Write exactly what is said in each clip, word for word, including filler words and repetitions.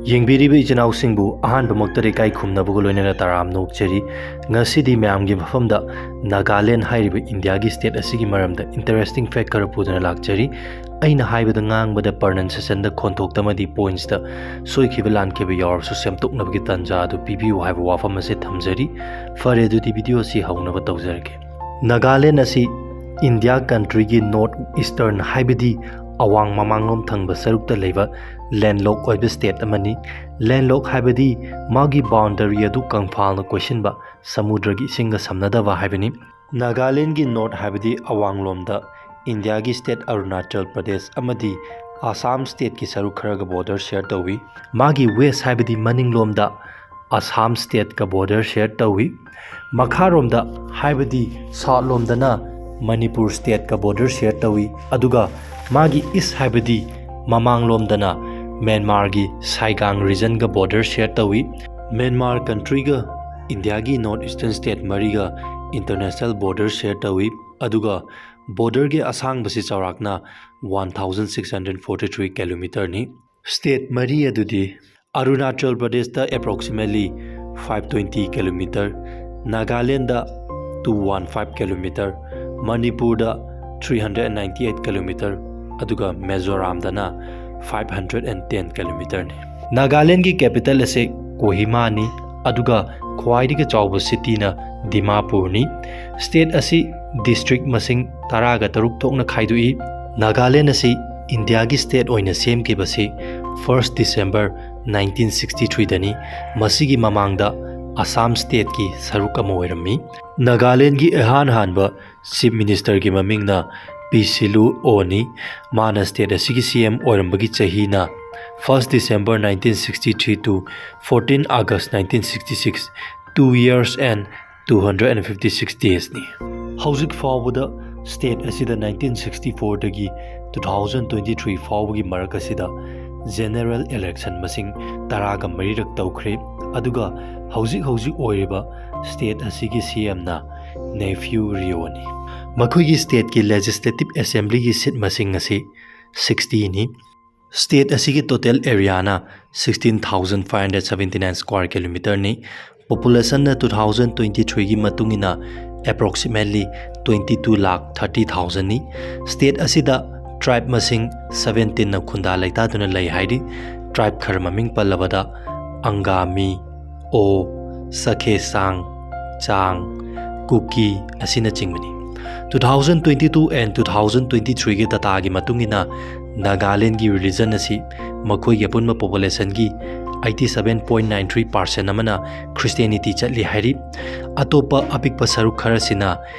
ꯌꯦꯡꯕꯤꯔꯤꯕ ꯏꯆꯤꯟ ꯏꯅꯥꯎꯁꯤꯡꯕꯨ ꯑꯍꯥꯟꯕꯃꯛꯇꯗꯤ ꯏꯀꯥꯏ ꯈꯨꯝꯅꯕꯒ ꯂꯣꯏꯅꯅ ꯇꯔꯥꯝꯅ ꯑꯣꯛꯆꯔꯤ꯫ ꯉꯁꯤꯗꯤ ꯃꯌꯥꯝꯒꯤ ꯃꯐꯝꯗ ꯅꯥꯒꯥꯂꯦꯟ ꯍꯥꯏꯔꯤꯕ ꯏꯟꯗꯤꯌꯥꯒꯤ ꯁ꯭ꯇꯦꯠ ꯑꯁꯤꯒꯤ ꯃꯔꯝꯗ ꯏꯟꯇꯔꯦꯁꯇꯤꯡ ꯐꯦꯛ ꯈꯔ ꯄꯨꯗꯨꯅ ꯂꯥꯛꯆꯔꯤ꯫ ꯑꯩꯅ ꯍꯥꯏꯕꯗ ꯉꯥꯡꯕꯗ ꯄ꯭ꯔꯅꯟꯁꯦꯁꯟꯗ ꯈꯣꯟꯊꯣꯛꯇ ꯑꯃꯗꯤ ꯄꯣꯏꯟꯠꯁꯇ ꯁꯣꯏꯈꯤꯕ ꯂꯥꯟꯈꯤꯕ ꯌꯥꯎꯔꯁꯨ ꯁꯦꯝꯗꯣꯛꯅꯕꯒꯤ ꯇꯥꯟꯖꯥ ꯑꯗꯨ ꯄꯤꯕꯤꯌꯨ ꯍꯥꯏꯕ ꯋꯥꯐꯝ ꯑꯁꯤ ꯊꯝꯖꯔꯤ꯫ ꯐꯔꯦ, ꯑꯗꯨꯗꯤ ꯚꯤꯗꯤꯑꯣ ꯑꯁꯤ ꯍꯧꯅꯕ ꯇꯧꯖꯔꯒꯦ꯫ ꯅꯥꯒꯥꯂꯦꯟ ꯑꯁꯤ ꯏꯟꯗꯤꯌꯥ ꯀꯟꯇ꯭ꯔꯤꯒꯤ ꯅꯣꯔꯠ ꯏꯁꯇꯔꯟ ꯍꯥꯏꯕꯗꯤ ꯑꯋꯥꯡ ꯃꯃꯥꯡꯂꯣꯝ ꯊꯪꯕ ꯁꯔꯨꯛꯇ ꯂꯩꯕ ꯂꯦꯟꯂꯣꯛ ꯑꯣꯏꯕ ꯁ꯭ꯇꯦꯠ ꯑꯃꯅꯤ꯫ ꯂꯦꯟꯂꯣꯛ ꯍꯥꯏꯕꯗꯤ ꯃꯥꯒꯤ ꯕꯥꯎꯟꯗꯔꯤ ꯑꯗꯨ ꯀꯪꯐꯥꯜꯅ ꯀꯣꯏꯁꯤꯟꯕ ꯁꯃꯨꯗ꯭ꯔꯒꯤ ꯏꯁꯤꯡꯒ ꯁꯝꯅꯗꯕ ꯍꯥꯏꯕꯅꯤ꯫ ꯅꯥꯒꯥꯂꯦꯟꯒꯤ ꯅꯣꯔꯠ ꯍꯥꯏꯕꯗꯤ ꯑꯋꯥꯡꯂꯣꯝꯗ ꯏꯟꯗꯤꯌꯥꯒꯤ ꯁ꯭ꯇꯦꯠ ꯑꯔꯨꯅꯥꯆꯜ ꯄ꯭ꯔꯗꯦꯁ ꯑꯃꯗꯤ ꯑꯁꯥꯝ ꯁ꯭ꯇꯦꯠꯀꯤ ꯁꯔꯨꯛ ꯈꯔꯒ ꯕꯣꯔꯗꯔ ꯁꯦꯌꯔ ꯇꯧꯏ꯫ ꯃꯥꯒꯤ ꯋꯦꯁ ꯍꯥꯏꯕꯗꯤ ꯃꯅꯤꯡꯂꯣꯝꯗ ꯑꯁꯥꯝ ꯁ꯭ꯇꯦꯠꯀ ꯕꯣꯔꯗꯔ ꯁꯦꯌꯔ ꯇꯧꯏ꯫ ꯃꯈꯥꯔꯣꯝꯗ ꯍꯥꯏꯕꯗꯤ ꯁꯥꯎꯠꯂꯣꯝꯗꯅ ꯃꯅꯤꯄꯨꯔ ꯁ꯭ꯇꯦꯠꯀ ꯕꯣꯔꯗꯔ ꯁꯦꯌꯔ ꯇꯧꯏ, ꯑꯗꯨꯒ ꯃꯥꯒꯤ ꯏꯁ ꯍꯥꯏꯕꯗꯤ ꯃꯃꯥꯡꯂꯣꯝꯗꯅ ꯃ꯭ꯌꯥꯟꯃꯥꯔꯒꯤ ꯁꯥꯏꯒꯥꯡ ꯔꯤꯖꯟꯒ ꯕꯣꯔꯗꯔ ꯁꯦꯌꯔ ꯇꯧꯏ꯫ ꯃ꯭ꯌꯥꯟꯃꯥꯔ ꯀꯟꯇ꯭ꯔꯤꯒ ꯏꯟꯗꯤꯌꯥꯒꯤ ꯅꯣꯔꯠ ꯏꯁꯇꯔꯟ ꯁ꯭ꯇꯦꯠ ꯃꯔꯤꯒ ꯏꯟꯇꯔꯅꯦꯁꯅꯦꯜ ꯕꯣꯔꯗꯔ ꯁꯦꯌꯔ ꯇꯧꯏ, ꯑꯗꯨꯒ ꯕꯣꯔꯗꯔꯒꯤ ꯑꯁꯥꯡꯕꯁꯤ ꯆꯥꯎꯔꯥꯛꯅ one thousand six hundred forty three ꯀꯤꯂꯣꯃꯤꯇꯔꯅꯤ꯫ ꯁ꯭ꯇꯦꯠ ꯃꯔꯤ ꯑꯗꯨꯗꯤ ꯑꯔꯨꯅꯥꯆꯜ ꯄ꯭ꯔꯗꯦꯁꯇ approximately five twenty kilometre, Nagaland two one five kilometre, ꯃꯅꯤꯄꯨꯔꯗ three hundred ninety eight kilometre, ꯑꯗꯨꯒ ꯃꯤꯖꯣꯔꯥꯝꯗꯅ ꯐꯥꯏꯚ ꯍꯟꯗ꯭ꯔꯦꯠ ꯑꯦꯟ ꯇꯦꯟ ꯀꯤꯂꯣꯃꯤꯇꯔꯅꯤ꯫ ꯅꯥꯒꯥꯂꯦꯟꯒꯤ ꯀꯦꯄꯤꯇꯦꯜ ꯑꯁꯤ ꯀꯣꯍꯤꯃꯥꯅꯤ, ꯑꯗꯨꯒ ꯈ꯭ꯋꯥꯏꯗꯒꯤ ꯆꯥꯎꯕ ꯁꯤꯇꯤꯅ ꯗꯤꯃꯥꯄꯨꯔꯅꯤ꯫ ꯁ꯭ꯇꯦꯠ ꯑꯁꯤ ꯗꯤꯁꯇ꯭ꯔꯤꯛ ꯃꯁꯤꯡ ꯇꯔꯥꯒ ꯇꯔꯨꯛ ꯊꯣꯛꯅ ꯈꯥꯏꯗꯣꯛꯏ꯫ ꯅꯥꯒꯥꯂꯦꯟ ꯑꯁꯤ ꯏꯟꯗꯤꯌꯥꯒꯤ ꯁ꯭ꯇꯦꯠ ꯑꯣꯏꯅ ꯁꯦꯝꯈꯤꯕꯁꯤ ꯐꯥꯔꯁ ꯗꯤꯁꯦꯝꯕꯔ ꯅꯥꯏꯟꯇꯤꯟ ꯁꯤꯛꯁꯇꯤ ꯊ꯭ꯔꯤꯗꯅꯤ꯫ ꯃꯁꯤꯒꯤ ꯃꯃꯥꯡꯗ ꯑꯁꯥꯝ ꯁ꯭ꯇꯦꯠꯀꯤ ꯁꯔꯨꯛ ꯑꯃ ꯑꯣꯏꯔꯝꯃꯤ꯫ ꯅꯥꯒꯥꯂꯦꯟꯒꯤ ꯏꯍꯥꯟ ꯍꯥꯟꯕ ꯆꯤꯐ ꯃꯤꯅꯤꯁꯇꯔꯒꯤ ꯃꯃꯤꯡꯅ ꯄꯤ ꯁꯤꯂꯨ ꯑꯣꯅꯤ꯫ ꯃꯥꯅ ꯁ꯭ꯇꯦꯠ ꯑꯁꯤꯒꯤ ꯁꯤ ꯑꯦꯝ ꯑꯣꯏꯔꯝꯕꯒꯤ ꯆꯍꯤꯅ ꯐꯥꯔꯁ December nineteen sixty three to fourteen August nineteen sixty six, two years and two hundred and fifty six daysꯅꯤ꯫ ꯍꯧꯖꯤꯛ ꯐꯥꯎꯕꯗ ꯁ꯭ꯇꯦꯠ ꯑꯁꯤꯗ ꯅꯥꯏꯟꯇꯤꯟ ꯁꯤꯛꯁꯇꯤ ꯐꯣꯔꯗꯒꯤ ꯇꯨ ꯊꯥꯎꯖꯟ ꯇ꯭ꯋꯦꯟꯇꯤ ꯊ꯭ꯔꯤ ꯐꯥꯎꯕꯒꯤ ꯃꯔꯛ ꯑꯁꯤꯗ ꯖꯦꯅꯔꯦꯜ ꯏꯂꯦꯛꯁꯟ ꯃꯁꯤꯡ ꯇꯔꯥꯒ ꯃꯔꯤꯔꯛ ꯇꯧꯈ꯭ꯔꯦ, ꯑꯗꯨꯒ ꯍꯧꯖꯤꯛ ꯍꯧꯖꯤꯛ ꯑꯣꯏꯔꯤꯕ ꯁ꯭ꯇꯦꯠ ꯑꯁꯤꯒꯤ ꯁꯤ ꯑꯦꯝꯅ ꯅꯦꯐ꯭ꯌꯨ ꯔꯤꯑꯣꯅꯤ꯫ ꯃꯈꯣꯏꯒꯤ ꯁ꯭ꯇꯦꯠꯀꯤ ꯂꯦꯖꯤꯁꯂꯦꯇꯤꯚ ꯑꯦꯁꯦꯝꯕ꯭ꯂꯤꯒꯤ ꯁꯤꯠ ꯃꯁꯤꯡ ꯑꯁꯤ ꯁꯤꯛꯁꯇꯤꯅꯤ꯫ State ꯑꯁꯤꯒꯤ total areaꯅ sixteen thousand five hundred seventy nine square kilometerꯅꯤ꯫ Populationꯅ two thousand twenty threeꯒꯤ ꯃꯇꯨꯡ ꯏꯟꯅ approximately twenty two lakh thirty thousandꯅꯤ꯫ State ꯑꯁꯤꯗ tribe ꯃꯁꯤꯡ seventeenꯅ ꯈꯨꯟꯗꯥ ꯂꯩꯇꯥꯗꯨꯅ ꯂꯩ ꯍꯥꯏꯔꯤ꯫ Tribe ꯈꯔ ꯃꯃꯤꯡ ꯄꯜꯂꯕꯗ ꯑꯪꯒꯥꯃꯤ, ꯑꯣ, ꯁꯈꯦꯁꯥꯡ, ꯆꯥꯡ, ꯀꯨꯀꯤ ꯑꯁꯤꯅꯆꯤꯡꯕꯅꯤ꯫ Two thousand twenty two and two thousand twenty threeꯒꯤ dataꯒꯤ ꯃꯇꯨꯡ ꯏꯟꯅ ꯅꯥꯒꯥꯂꯦꯟꯒꯤ religion ꯑꯁꯤ ꯃꯈꯣꯏꯒꯤ ꯑꯄꯨꯟꯕ populationꯒꯤ eighty seven point nine three percent ꯑꯃꯅ Christianity ꯆꯠꯂꯤ ꯍꯥꯏꯔꯤ꯫ ꯑꯇꯣꯞꯄ ꯑꯄꯤꯛꯄ ꯁꯔꯨꯛ ꯈꯔꯁꯤꯅ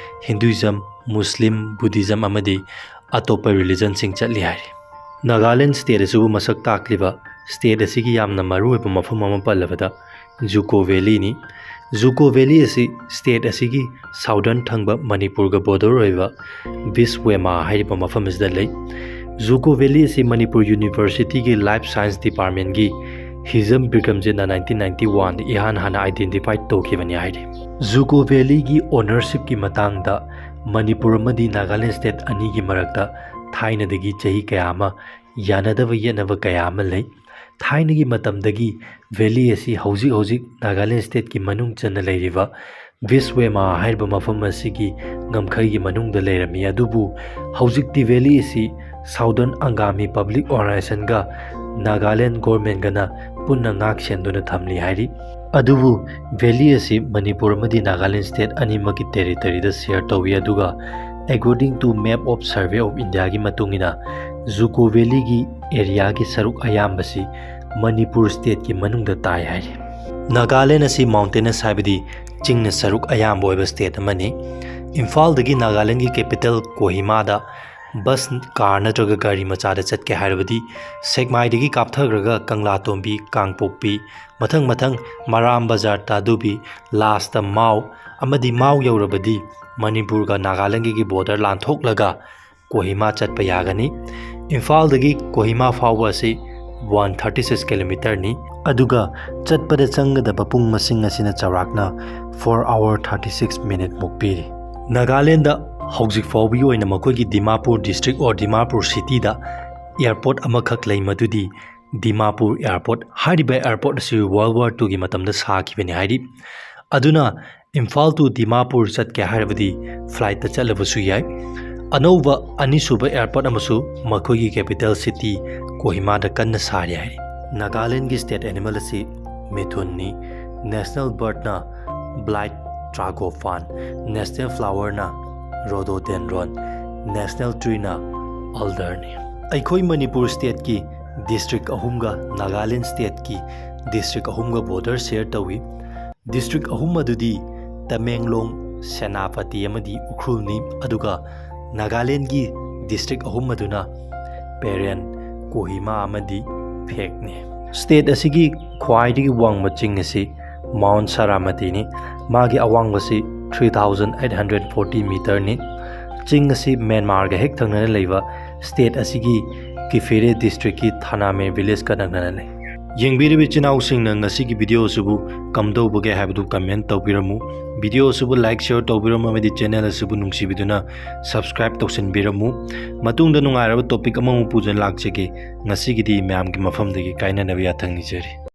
Hinduism, Muslim, Buddhism ꯑꯃꯗꯤ ꯑꯇꯣꯞꯄ religionꯁꯤꯡ ꯆꯠꯂꯤ ꯍꯥꯏꯔꯤ꯫ ꯅꯥꯒꯥꯂꯦꯟ state ꯑꯁꯤꯕꯨ ꯃꯁꯛ ꯇꯥꯛꯂꯤꯕ state ꯑꯁꯤꯒꯤ ꯌꯥꯝꯅ ꯃꯔꯨꯑꯣꯏꯕ ꯃꯐꯝ ꯑꯃ ꯄꯜꯂꯕꯗ ꯖꯨꯀꯣ Valleyꯅꯤ꯫ ꯖꯨꯀꯣ Valley ꯑꯁꯤ state ꯑꯁꯤꯒꯤ southern ꯊꯪꯕ ꯃꯅꯤꯄꯨꯔꯒ border ꯑꯣꯏꯕ ꯕꯤꯁꯋꯦꯃꯥ ꯍꯥꯏꯔꯤꯕ ꯃꯐꯝ ꯑꯁꯤꯗ ꯂꯩ꯫ ꯖꯨꯀꯣ Valley ꯑꯁꯤ ꯃꯅꯤꯄꯨꯔ Universityꯒꯤ Life Science Departmentꯀꯤ ꯍꯤꯖꯝ ꯕꯤꯀ꯭ꯔꯝꯖꯤꯠꯅ nineteen ninety oneꯗ ꯏꯍꯥꯟ ꯍꯥꯟꯅ identify ꯇꯧꯈꯤꯕꯅꯤ ꯍꯥꯏꯔꯤ꯫ ꯖꯨꯀꯣ Valleyꯒꯤ ownershipꯀꯤ ꯃꯇꯥꯡꯗ ꯃꯅꯤꯄꯨꯔ ꯑꯃꯗꯤ ꯅꯥꯒꯥꯂꯦꯟ state ꯑꯅꯤꯒꯤ ꯃꯔꯛꯇ ꯊꯥꯏꯅꯗꯒꯤ ꯆꯍꯤ ꯀꯌꯥ ꯑꯃ ꯌꯥꯅꯗꯕ ꯌꯦꯠꯅꯕ ꯀꯌꯥ ꯑꯃ ꯂꯩ꯫ ꯊꯥꯏꯅꯒꯤ ꯃꯇꯝꯗꯒꯤ valley ꯑꯁꯤ ꯍꯧꯖꯤꯛ ꯍꯧꯖꯤꯛ ꯅꯥꯒꯥꯂꯦꯟ stateꯀꯤ ꯃꯅꯨꯡ ꯆꯟꯅ ꯂꯩꯔꯤꯕ ꯕꯤꯁꯋꯦꯃꯥ ꯍꯥꯏꯔꯤꯕ ꯃꯐꯝ ꯑꯁꯤꯒꯤ ꯉꯝꯈꯩꯒꯤ ꯃꯅꯨꯡꯗ ꯂꯩꯔꯝꯃꯤ꯫ ꯑꯗꯨꯕꯨ ꯍꯧꯖꯤꯛꯇꯤ valley ꯑꯁꯤ Southern Angami Public Organizationꯒ Nagaland governmentꯒꯅ ꯄꯨꯟꯅ ꯉꯥꯛ ꯁꯦꯟꯗꯨꯅ ꯊꯝꯂꯤ ꯍꯥꯏꯔꯤ꯫ ꯑꯗꯨꯕꯨ valley ꯑꯁꯤ ꯃꯅꯤꯄꯨꯔ ꯑꯃꯗꯤ ꯅꯥꯒꯥꯂꯦꯟ state ꯑꯅꯤꯃꯛꯀꯤ territoryꯗ share ꯇꯧꯏ, ꯑꯗꯨꯒ according to map of Survey of Indiaꯒꯤ ꯃꯇꯨꯡ ꯏꯟꯅ ꯖꯨꯀꯣ Valleyꯒꯤ areaꯒꯤ ꯁꯔꯨꯛ ꯑꯌꯥꯝꯕꯁꯤ ꯃꯅꯤꯄꯨꯔ stateꯀꯤ ꯃꯅꯨꯡꯗ ꯇꯥꯏ ꯍꯥꯏꯔꯤ꯫ ꯅꯥꯒꯥꯂꯦꯟ ꯑꯁꯤ mountainous ꯍꯥꯏꯕꯗꯤ ꯆꯤꯡꯅ ꯁꯔꯨꯛ ꯑꯌꯥꯝꯕ ꯑꯣꯏꯕ state ꯑꯃꯅꯤ꯫ ꯏꯝꯐꯥꯜꯗꯒꯤ ꯅꯥꯒꯥꯂꯦꯟꯒꯤ capital ꯀꯣꯍꯤꯃꯥꯗ bus, car ꯅꯠꯇ꯭ꯔꯒ ꯒꯥꯔꯤ ꯃꯆꯥꯗ ꯆꯠꯀꯦ ꯍꯥꯏꯔꯕꯗꯤ ꯁꯦꯛꯃꯥꯏꯗꯒꯤ ꯀꯥꯞꯊꯈ꯭ꯔꯒ ꯀꯪꯂꯥꯇꯣꯝꯕꯤ, ꯀꯥꯡꯄꯣꯛꯄꯤ, ꯃꯊꯪ ꯃꯊꯪ ꯃꯔꯥꯝ ꯕꯖꯥꯔ, ꯇꯥꯗꯨꯕꯤ, lastꯇ ꯃꯥꯎ ꯑꯃꯗꯤ ꯃꯥꯎ ꯌꯧꯔꯕꯗꯤ ꯃꯅꯤꯄꯨꯔꯒ ꯅꯥꯒꯥꯂꯦꯟꯒꯤ border ꯂꯥꯟꯊꯣꯛꯂꯒ ꯀꯣꯍꯤꯃꯥ ꯆꯠꯄ ꯌꯥꯒꯅꯤ꯫ ꯏꯝꯐꯥꯜꯗꯒꯤ ꯀꯣꯍꯤꯃꯥ ꯐꯥꯎꯕ ꯑꯁꯤ one thirty six kilometerꯅꯤ꯫ ꯑꯗꯨꯒ ꯆꯠꯄꯗ ꯆꯪꯒꯗꯕ ꯄꯨꯡ ꯃꯁꯤꯡ ꯑꯁꯤꯅ ꯆꯥꯎꯔꯥꯛꯅ four hour thirty six minute ꯃꯨꯛ ꯄꯤꯔꯤ꯫ ꯅꯥꯒꯥꯂꯦꯟꯗ ꯍꯧꯖꯤꯛ ꯐꯥꯎꯕꯒꯤ ꯑꯣꯏꯅ ꯃꯈꯣꯏꯒꯤ ꯗꯤꯃꯥꯄꯨꯔ district or ꯗꯤꯃꯥꯄꯨꯔ cityꯗ ꯑꯦꯌꯔꯄꯣꯔꯠ ꯑꯃꯈꯛ ꯂꯩ, ꯃꯗꯨꯗꯤ ꯗꯤꯃꯥꯄꯨꯔ ꯑꯦꯌꯔꯄꯣꯔꯠ꯫ ꯍꯥꯏꯔꯤꯕ ꯑꯦꯌꯔꯄꯣꯔꯠ ꯑꯁꯤ ꯋꯥꯔꯜ ꯋꯥꯔ ꯇꯨꯒꯤ ꯃꯇꯝꯗ ꯁꯥꯈꯤꯕꯅꯤ ꯍꯥꯏꯔꯤ꯫ ꯑꯗꯨꯅ ꯏꯝꯐꯥꯜ to ꯗꯤꯃꯥꯄꯨꯔ ꯆꯠꯀꯦ ꯍꯥꯏꯔꯕꯗꯤ ꯐ꯭ꯂꯥꯏꯠꯇ ꯆꯠꯂꯕꯁꯨ ꯌꯥꯏ꯫ ꯑꯅꯧꯕ ꯑꯅꯤꯁꯨꯕ ꯑꯦꯌꯔꯄꯣꯔꯠ ꯑꯃꯁꯨ ꯃꯈꯣꯏꯒꯤ ꯀꯦꯄꯤꯇꯦꯜ ꯁꯤꯇꯤ ꯀꯣꯍꯤꯃꯥꯗ ꯀꯟꯅ ꯁꯥꯔꯤ ꯍꯥꯏꯔꯤ꯫ ꯅꯥꯒꯥꯂꯦꯟꯒꯤ ꯁ꯭ꯇꯦꯠ ꯑꯦꯅꯤꯃꯦꯜ ꯑꯁꯤ ꯃꯤꯊꯨꯟꯅꯤ꯫ ꯅꯦꯁꯅꯦꯜ ꯕꯔꯗꯅ ꯕ꯭ꯂꯥꯏꯠ ꯇ꯭ꯔꯥꯒꯣꯐꯥꯟ, ꯅꯦꯁꯅꯦꯜ ꯐ꯭ꯂꯥꯋꯔꯅ ꯔꯣꯗꯣꯗꯦꯟꯗ꯭ꯔꯣꯟ, ꯅꯦꯁꯅꯦꯜ ꯇ꯭ꯔꯤꯅ ꯑꯜꯗꯔꯅꯤ꯫ ꯑꯩꯈꯣꯏ ꯃꯅꯤꯄꯨꯔ ꯁ꯭ꯇꯦꯠꯀꯤ ꯗꯤꯁꯇ꯭ꯔꯤꯛ ꯑꯍꯨꯝꯒ ꯅꯥꯒꯥꯂꯦꯟ ꯁ꯭ꯇꯦꯠꯀꯤ ꯗꯤꯁꯇ꯭ꯔꯤꯛ ꯑꯍꯨꯝꯒ ꯕꯣꯔꯗꯔ ꯁꯦꯌꯔ ꯇꯧꯏ꯫ ꯗꯤꯁꯇ꯭ꯔꯤꯛ ꯑꯍꯨꯝ ꯑꯗꯨꯗꯤ ꯇꯃꯦꯡꯂꯣꯡ, ꯁꯦꯅꯥꯄꯇꯤ ꯑꯃꯗꯤ ꯎꯈ꯭ꯔꯨꯜꯅꯤ꯫ ꯑꯗꯨꯒ ꯅꯥꯒꯥꯂꯦꯟꯒꯤ ꯗꯤꯁꯇ꯭ꯔꯤꯛ ꯑꯍꯨꯝ ꯑꯗꯨꯅ ꯄꯦꯔꯦꯟ, ꯀꯣꯍꯤꯃꯥ ꯑꯃꯗꯤ ꯐꯦꯛꯅꯤ꯫ ꯁ꯭ꯇꯦꯠ ꯑꯁꯤꯒꯤ ꯈ꯭ꯋꯥꯏꯗꯒꯤ ꯋꯥꯡꯕ ꯆꯤꯡ ꯑꯁꯤ ꯃꯥꯎꯟ ꯁꯥꯔꯥꯃꯇꯤꯅꯤ꯫ ꯃꯥꯒꯤ ꯑꯋꯥꯡꯕꯁꯤ three thousand eight hundred forty meterꯅꯤ꯫ ꯆꯤꯡ ꯑꯁꯤ ꯃ꯭ꯌꯥꯟꯃꯥꯔꯒ ꯍꯦꯛ ꯊꯪꯅꯅ ꯂꯩꯕ ꯁ꯭ꯇꯦꯠ ꯑꯁꯤꯒꯤ ꯀꯤꯐꯤꯔꯦ ꯗꯤꯁꯇ꯭ꯔꯤꯛꯀꯤ ꯊꯥꯅꯥꯃꯦ ꯚꯤꯂꯦꯖꯀ ꯅꯛꯅꯅ ꯂꯩ꯫ ꯌꯦꯡꯕꯤꯔꯤꯕ ꯏꯆꯤꯟ ꯏꯅꯥꯎꯁꯤꯡꯅ ꯉꯁꯤꯒꯤ ꯚꯤꯗꯤꯑꯣ ꯑꯁꯤꯕꯨ ꯀꯝꯗꯧꯕꯒꯦ ꯍꯥꯏꯕꯗꯨ ꯀꯃꯦꯟ ꯇꯧꯕꯤꯔꯝꯃꯨ꯫ ꯚꯤꯗꯤꯑꯣ ꯑꯁꯤꯕꯨ ꯂꯥꯏꯛ, ꯁꯤꯌꯔ ꯇꯧꯕꯤꯔꯝꯃꯨ ꯑꯃꯗꯤ ꯆꯦꯅꯦꯜ ꯑꯁꯤꯕꯨ ꯅꯨꯡꯁꯤꯕꯤꯗꯨꯅ ꯁꯕꯁꯀ꯭ꯔꯥꯏꯕ ꯇꯧꯁꯤꯟꯕꯤꯔꯝꯃꯨ꯫ ꯃꯇꯨꯡꯗ ꯅꯨꯡꯉꯥꯏꯔꯕ ꯇꯣꯄꯤꯛ ꯑꯃꯃꯨꯛ ꯄꯨꯗꯨꯅ ꯂꯥꯛꯆꯒꯦ꯫ ꯉꯁꯤꯒꯤꯗꯤ ꯃꯌꯥꯝꯒꯤ ꯃꯐꯝꯗꯒꯤ ꯀꯥꯏꯅꯅꯕ ꯌꯥꯊꯪ ꯅꯤꯖꯔꯤ꯫